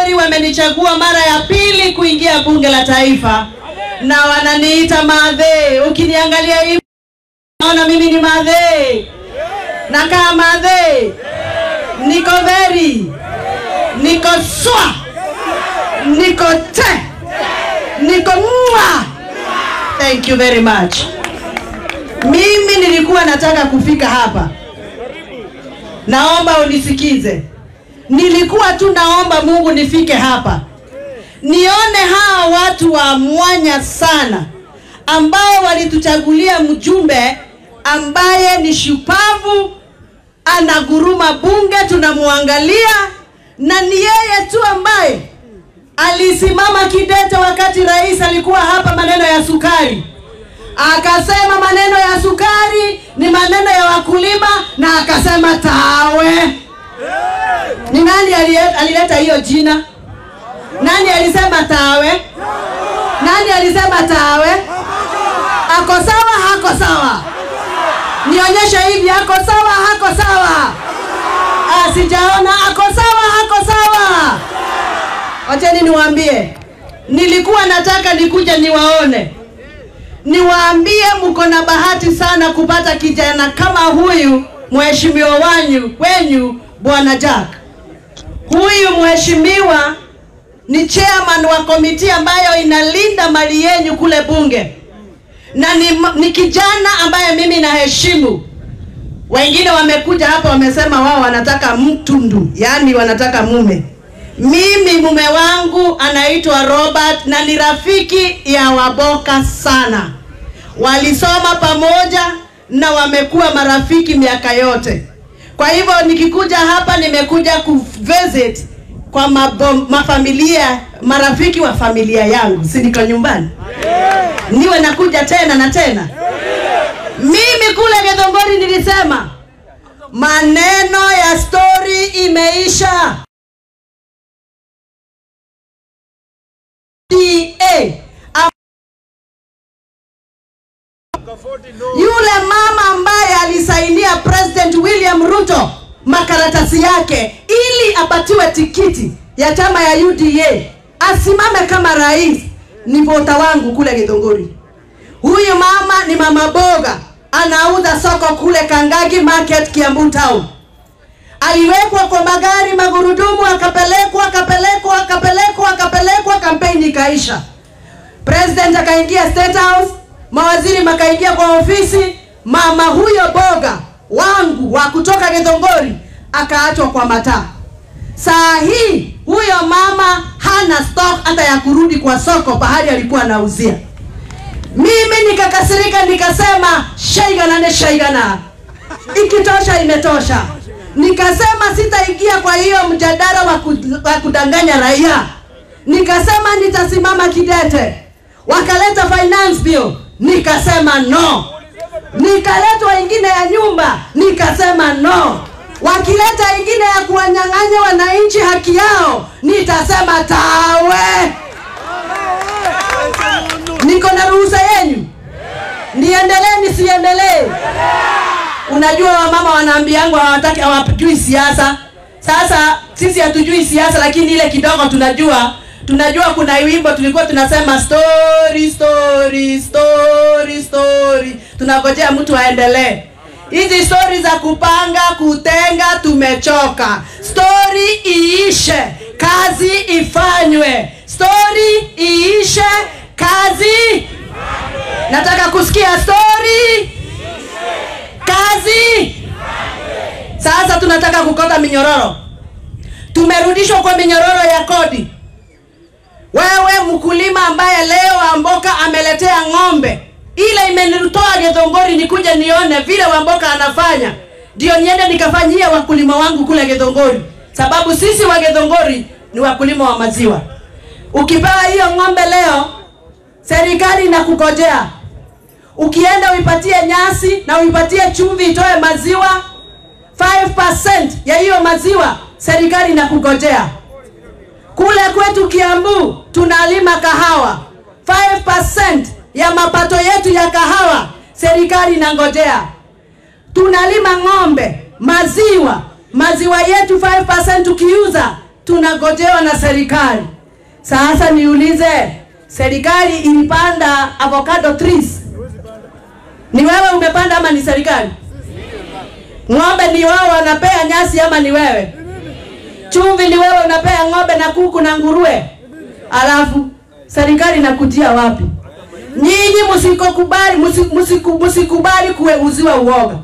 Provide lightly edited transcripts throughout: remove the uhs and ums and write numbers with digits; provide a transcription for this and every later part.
Githunguri wamenichagua mara ya pili kuingia bunge la taifa, na wananiita madhe. Ukiniangalia hivi naona mimi ni madhe. Nakaa madhe. Niko very. Niko swa. Niko te. Niko mwa. Thank you very much. Mimi nilikuwa nataka kufika hapa. Naomba unisikize. Nilikuwa tu naomba Mungu nifike hapa, nione hawa watu wa mwanya sana ambao walituchagulia mjumbe ambaye ni shupavu, anaguruma bunge, tunamuangalia, na ni yeye tu ambaye alisimama kidete wakati rais alikuwa hapa maneno ya sukari. Akasema maneno ya sukari ni maneno ya wakulima, na akasema tawe. Ni nani alileta hiyo jina? Nani alisema tawe? Nani alisema tawe? Ako sawa, hako sawa? Nionyeshe hivi, ako sawa, hako sawa? Sijaona. Ako sawa, hako sawa? Wacheni niwaambie. Nilikuwa nataka nikuje niwaone, niwaambie mko na bahati sana kupata kijana kama huyu mheshimiwa wenyu Bwana Jack. Huyu mheshimiwa ni chairman wa komiti ambayo inalinda mali yenu kule bunge. Na ni kijana ambaye mimi naheshimu. Wengine wamekuja hapa wamesema wao wanataka mtundu, yani wanataka mume. Mimi mume wangu anaitwa Robert na ni rafiki ya Waboka sana. Walisoma pamoja na wamekuwa marafiki miaka yote. Kwa hivyo nikikuja hapa nimekuja kuvisit kwa mafamilia, marafiki wa familia yangu. Si niko nyumbani? Niwe nakuja tena na tena. Mimi kule Githunguri nilisema maneno ya story imeisha. DA. Yule mama ambaye alisainia President William Ruto makaratasi yake ili apatiwe tikiti ya chama ya UDA asimame kama rais, ni vota wangu kule Githunguri. Huyu mama ni mama boga, anauza soko kule Kangagi Market, Kiambu Town. Aliwekwa kwa magari magurudumu, akapelekwa akapelekwa akapelekwa akapelekwa, kampeni ikaisha. President akaingia State House, mawaziri makaingia kwa ofisi. Mama huyo boga wangu wa kutoka Githunguri akaachwa kwa mataa. Saa hii huyo mama hana stock hata ya kurudi kwa soko pahali alikuwa anauzia. Mimi nikakasirika, nikasema shaigana ne shaigana, ikitosha imetosha. Nikasema sitaingia kwa hiyo mjadala wa kudanganya raia. Nikasema nitasimama kidete. Wakaleta finance bill, nikasema no. Nikaletwa ingine ya nyumba, nikasema no. Wakileta ingine ya kuwanyang'anya wananchi haki yao, nitasema tawe. Niko na ruhusa yenu? Niendelee nisiendelee? Unajua wamama wanaambiangu hawataki, hawajui siasa. Sasa sisi hatujui siasa, lakini ile kidogo tunajua. Tunajua kuna wimbo tulikuwa tunasema story story story story, tunangojea mtu aendelee. Hizi story za kupanga kutenga tumechoka. Story iishe, kazi ifanywe. Story iishe, kazi. Nataka kusikia story, kazi. Sasa tunataka kukota minyororo. Tumerudishwa kwa minyororo ya kodi. Wewe mkulima ambaye leo Wamboka ameletea ng'ombe, ile imenitoa Githunguri nikuje nione vile Wamboka anafanya, ndio niende nikafanyia wakulima wangu kule Githunguri. Sababu sisi wa Githunguri ni wakulima wa maziwa. Ukipewa hiyo ng'ombe leo, serikali inakungojea. Ukienda uipatie nyasi na uipatie chumvi itoe maziwa, 5% ya hiyo maziwa serikali inakungojea. Kule kwetu Kiambu tunalima kahawa, 5% ya mapato yetu ya kahawa serikali inangojea. Tunalima ng'ombe, maziwa, maziwa yetu 5% tukiuza Tunagojewa na serikali. Sasa niulize, serikali ilipanda avocado trees? Ni wewe umepanda ama ni serikali? Ng'ombe ni wao wanapea nyasi ama ni wewe? Chumvi ni wewe unapea ng'ombe na kuku na nguruwe? Alafu serikali inakujia wapi? Nyinyi msikokubali, msikubali kuuziwa uoga.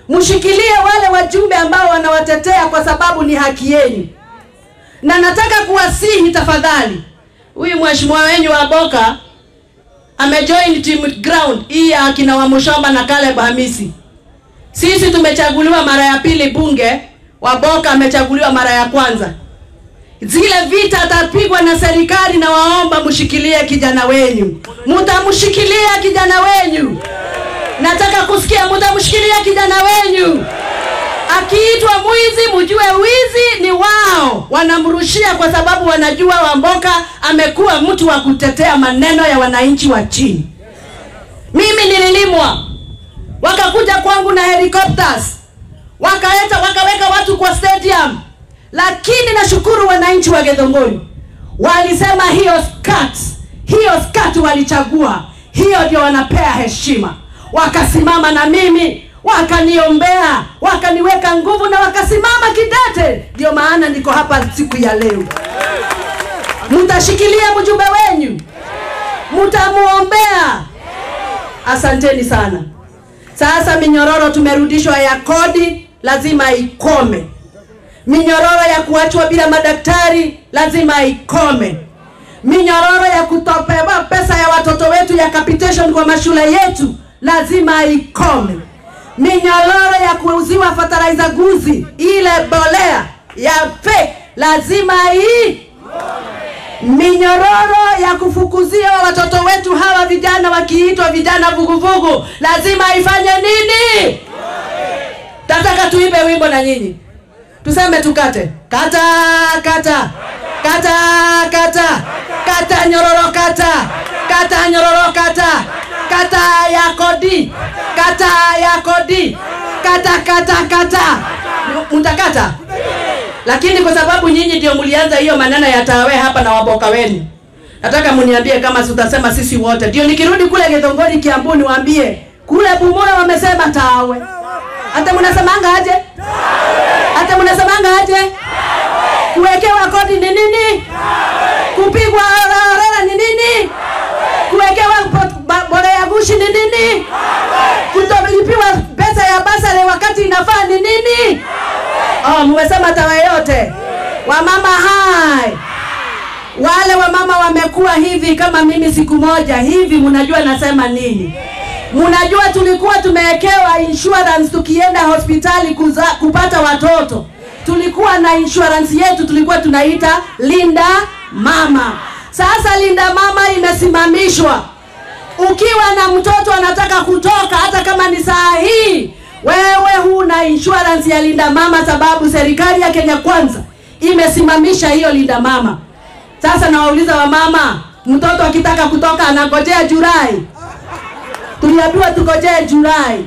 Mshikilie wale wajumbe ambao wanawatetea kwa sababu ni haki yenu. Na nataka kuwasihi tafadhali. Huyu mheshimiwa wenu wa Boka amejoin team ground hii ya akina Wamuchomba na Caleb Hamisi. Sisi tumechaguliwa mara ya pili bunge, Waboka amechaguliwa mara ya kwanza. Zile vita atapigwa na serikali, na waomba mshikilie kijana wenu. Mtamshikilia kijana wenu. Nataka kusikia mtamshikilia kijana wenu. Akiitwa mwizi mjue wizi ni wao. Wanamrushia kwa sababu wanajua Wamboka amekuwa mtu wa kutetea maneno ya wananchi wa chini. Mimi nililimwa. Wakakuja kwangu na helicopters. Wakaweka watu kwa stadium. Lakini nashukuru wananchi wa Githunguri. Walisema hiyo skirt walichagua. Hiyo ndio wanapea heshima. Wakasimama na mimi, wakaniombea, wakaniweka nguvu na wakasimama kidete. Ndio maana niko hapa siku ya leo. Mtashikilia mjumbe wenu. Mtamuombea. Asanteni sana. Sasa minyororo tumerudishwa ya kodi lazima ikome. Minyororo ya kuachwa bila madaktari lazima ikome. Minyororo ya kutopewa pesa ya watoto wetu ya capitation kwa mashule yetu lazima ikome. Minyororo ya kuuziwa fertilizer guzi ile bolea ya fake lazima ikome. Minyororo ya kufukuzia watoto wetu hawa vijana wakiitwa vijana vuguvugu lazima ifanye nini? Nataka tuimbe wimbo na nyinyi. Tuseme tukate. Kata kata. Kata kata. Kata nyororo kata. Kata nyororo kata. Kata ya kodi. Kata ya kodi. Kata kata kata. Mtakata? Lakini kwa sababu nyinyi ndio mlianza hiyo maneno ya tawe hapa na Waboka wenu, nataka mniambie kama tutasema sisi wote. Ndio nikirudi kule Githunguri Kiambu niwaambie kule Bumula wamesema tawe. Hata mnasemanga aje? Hata mnasemanga aje? Kuwekewa kodi ni nini? Kupigwa orera ni nini? Kuwekewa bolea gushi ni nini? Kutolipiwa pesa ya basari wakati inafaa ni nini? Oh, mmesema tawe yote. Wamama hai. Wale wamama wamekuwa hivi kama mimi siku moja hivi, mnajua nasema nini? Mnajua tulikuwa tumewekewa insurance tukienda hospitali kupata watoto. Tulikuwa na insurance yetu, tulikuwa tunaita Linda Mama. Sasa Linda Mama imesimamishwa. Ukiwa na mtoto anataka kutoka hata kama ni saa hii, wewe huna insurance ya Linda Mama sababu serikali ya Kenya Kwanza imesimamisha hiyo Linda Mama. Sasa nawauliza wamama, mtoto akitaka kutoka anangojea Julai. Tuliambiwa tungojee Julai.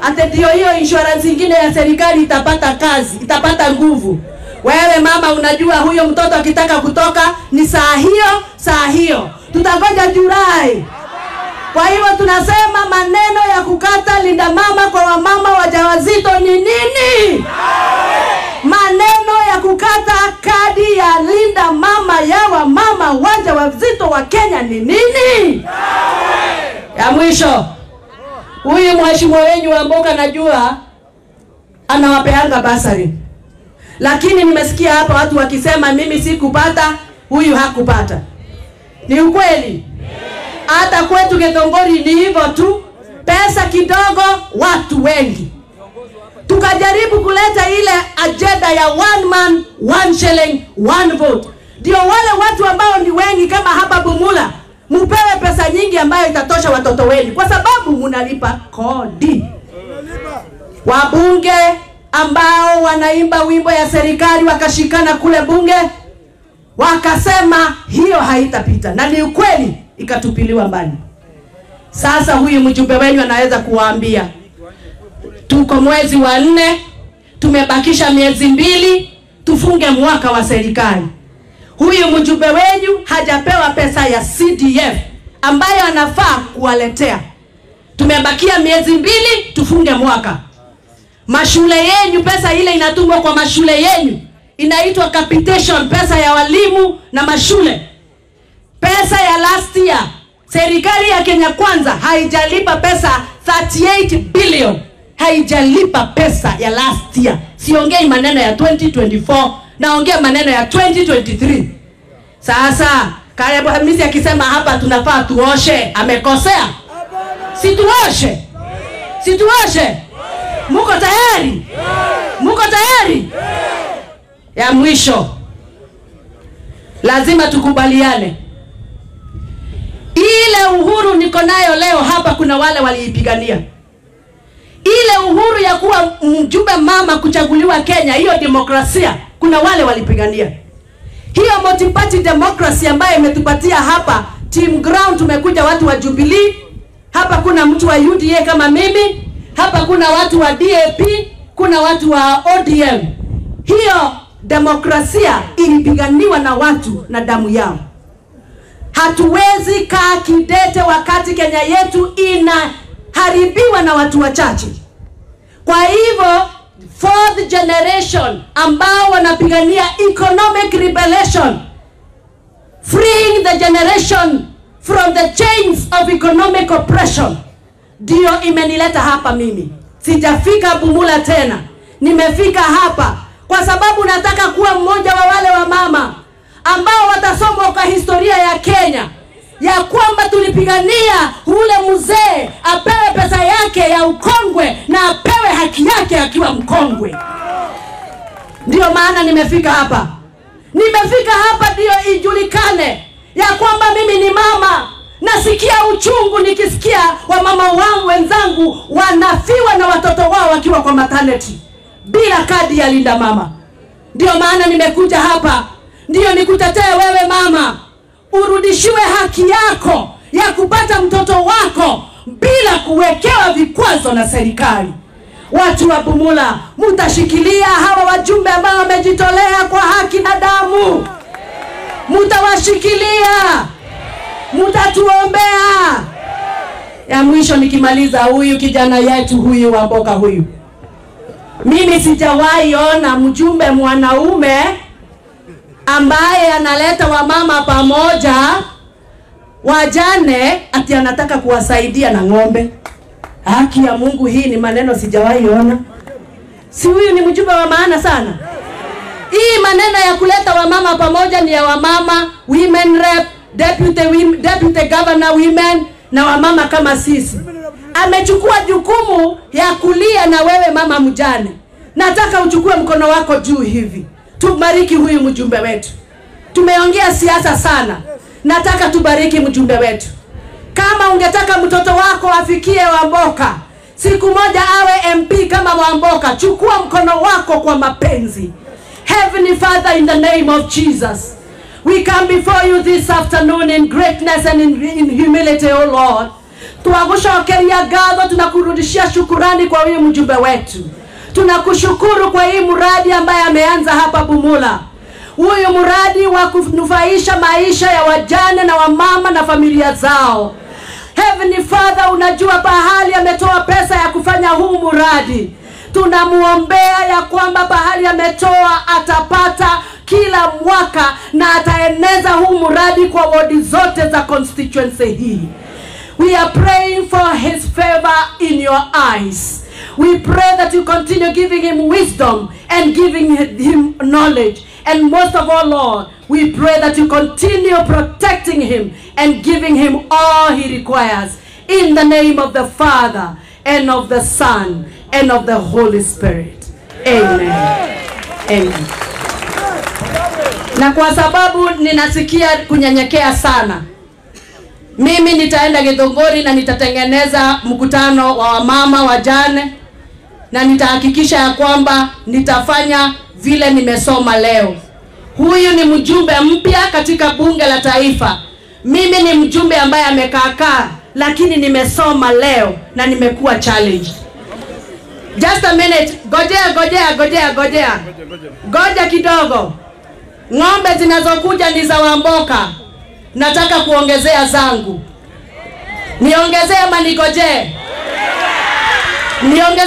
Ate ndio hiyo insurance nyingine ya serikali itapata kazi, itapata nguvu. Wewe mama unajua huyo mtoto akitaka kutoka ni saa hiyo, saa hiyo. Tutangoja Julai. Kwa hivyo tunasema maneno ya kukata Linda Mama kwa wamama wajawazito ni nini? Maneno ya kukata kadi ya Linda Mama ya wamama wajawazito wa Kenya ni nini? Ya mwisho, huyu mheshimiwa wenu wa Mboka najua anawapeanga basari. Lakini nimesikia hapa watu wakisema mimi sikupata, huyu hakupata. Ni ukweli? Hata kwetu Githunguri ni hivyo tu, pesa kidogo, watu wengi. Tukajaribu kuleta ile agenda ya one man, one shilling, one vote. Ndio wale watu ambao ni wengi kama hapa Bumula, mupewe pesa nyingi ambayo itatosha watoto wenu kwa sababu mnalipa kodi. Wabunge ambao wanaimba wimbo ya serikali wakashikana kule bunge, wakasema hiyo haitapita, na ni ukweli, ikatupiliwa mbali. Sasa huyu mjumbe wenu anaweza kuwaambia tuko mwezi wa 4, tumebakisha miezi 2, tufunge mwaka wa serikali. Huyu mjumbe wenyu hajapewa pesa ya CDF ambayo anafaa kuwaletea. Tumebakia miezi 2 tufunge mwaka. Mashule yenyu, pesa ile inatumwa kwa mashule yenyu inaitwa capitation, pesa ya walimu na mashule. Pesa ya last year, serikali ya Kenya Kwanza haijalipa pesa 38 billion. Haijalipa pesa ya last year. Siongei maneno ya 2024, naongea maneno ya 2023. Sasa Caleb Hamisi akisema hapa tunafaa tuoshe, amekosea? Situoshe? Situoshe? Muko tayari? Muko tayari? Ya mwisho, lazima tukubaliane. Ile uhuru niko nayo leo hapa, kuna wale waliipigania. Ile uhuru ya kuwa mjumbe mama kuchaguliwa Kenya, hiyo demokrasia, kuna wale walipigania. Hiyo multi-party democracy ambayo imetupatia hapa team ground, tumekuja watu wa Jubilee, hapa kuna mtu wa UDA kama mimi, hapa kuna watu wa DAP, kuna watu wa ODM. Hiyo demokrasia ilipiganiwa na watu na damu yao. Hatuwezi kaa kidete wakati Kenya yetu inaharibiwa na watu wachache. Kwa hivyo fourth generation ambao wanapigania economic rebellion, freeing the generation from the chains of economic oppression, ndio imenileta hapa mimi. Sijafika Bumula tena, nimefika hapa kwa sababu nataka kuwa mmoja wa wale wa mama ambao watasomwa kwa historia ya Kenya ya kwamba tulipigania ule mzee apewe pesa yake ya ukongwe na apewe haki yake akiwa mkongwe. Ndio maana nimefika hapa. Nimefika hapa ndio ijulikane ya kwamba mimi ni mama. Nasikia uchungu nikisikia wamama wangu wenzangu wanafiwa na watoto wao wakiwa kwa maternity bila kadi ya Linda Mama. Ndio maana nimekuja hapa, ndio nikutetee wewe mama, urudishiwe haki yako ya kupata mtoto wako bila kuwekewa vikwazo na serikali. Watu wa Bumula, mutashikilia hawa wajumbe ambao wamejitolea kwa haki na damu. Mutawashikilia, mutatuombea. Ya mwisho nikimaliza, huyu kijana yetu huyu wa Mboka huyu, mimi sijawahi ona mjumbe mwanaume ambaye analeta wamama pamoja wajane ati anataka kuwasaidia na ng'ombe. Haki ya Mungu, hii ni maneno sijawahi ona. Si huyu ni mjumbe wa maana sana? Hii maneno ya kuleta wamama pamoja ni ya wamama, women rep, deputy governor women na wamama kama sisi. Amechukua jukumu ya kulia na wewe mama mjane. Nataka uchukue mkono wako juu hivi, tubariki huyu mjumbe wetu. Tumeongea siasa sana, nataka tubariki mjumbe wetu. Kama ungetaka mtoto wako afikie Wamboka, siku moja awe MP kama Wamboka, chukua mkono wako kwa mapenzi. Heavenly Father, in the name of Jesus, we come before you this afternoon in greatness and in humility, O Lord. Tuwagucokeria ngatho, tunakurudishia shukurani kwa huyu mjumbe wetu. Tunakushukuru kwa hii mradi ambaye ameanza hapa Bumula. Huyu mradi wa kunufaisha maisha ya wajane na wamama na familia zao. Heavenly Father, unajua pahali ametoa pesa ya kufanya huu mradi. Tunamuombea ya kwamba pahali ametoa atapata kila mwaka na ataeneza huu mradi kwa wodi zote za constituency hii. We are praying for his favor in your eyes. We pray that you continue giving him wisdom and giving him knowledge. And most of all, Lord, we pray that you continue protecting him and giving him all he requires. In the name of the Father, and of the Son, and of the Holy Spirit. Amen. Amen. Na kwa sababu ninasikia kunyenyekea sana, mimi nitaenda Githunguri na nitatengeneza mkutano wa wamama wajane, na nitahakikisha ya kwamba nitafanya vile nimesoma leo. Huyu ni mjumbe mpya katika bunge la taifa. Mimi ni mjumbe ambaye amekaakaa, lakini nimesoma leo na nimekuwa challenged. Just a minute. Gojea, gojea, gojea, gojea. Goja kidogo. Ng'ombe zinazokuja ni za Wamboka. Nataka kuongezea zangu. Niongezee ama nigojee? Niongezee.